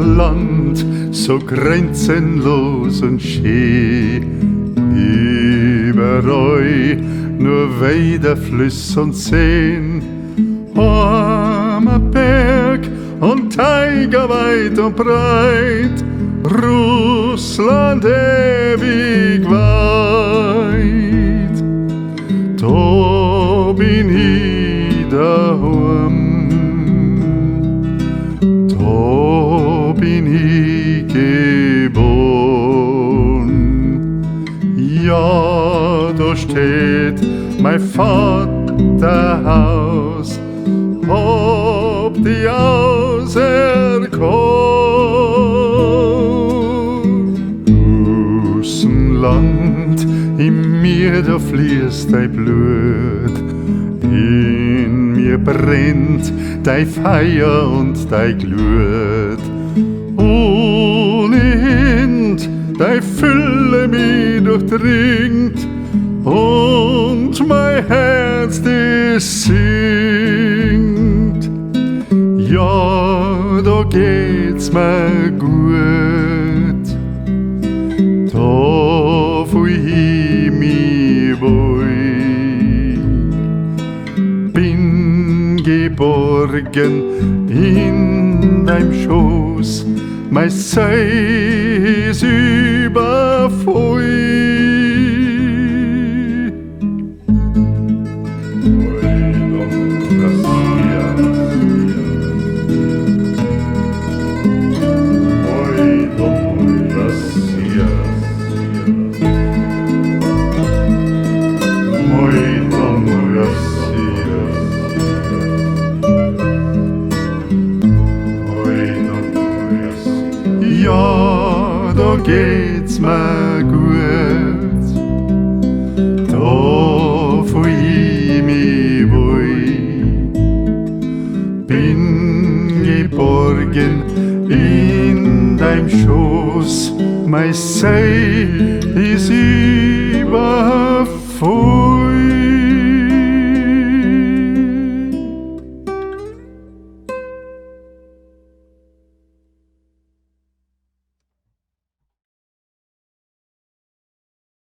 Land, so grenzenlos und schee. Überall nur Weider, Flüss und Seen. Armer Berg und Tiger weit und breit, Russland ewig weit. Da bin ich daheim, da bin ich geboren. Ja, da steht mein Vaterhaus, hab die auserkoren. Russenland, in mir da fließt dein Blut, in mir brennt dein Feuer und dein Glut. Ohne End dein Fülle mich durchdringt und mein Herz das singt. Ja, da geht's mir gut, da fühl ich mich wohl. Bin geborgen in deinem Schoß, mein Seil ist übervoll. Мой дом Россия. Мой дом Россия. Мой дом Россия. Мой дом Россия. Ja, da geht's mir gut, da fühl ich mich wohl. Bin geborgen in deinem Schoß, mein Seil ist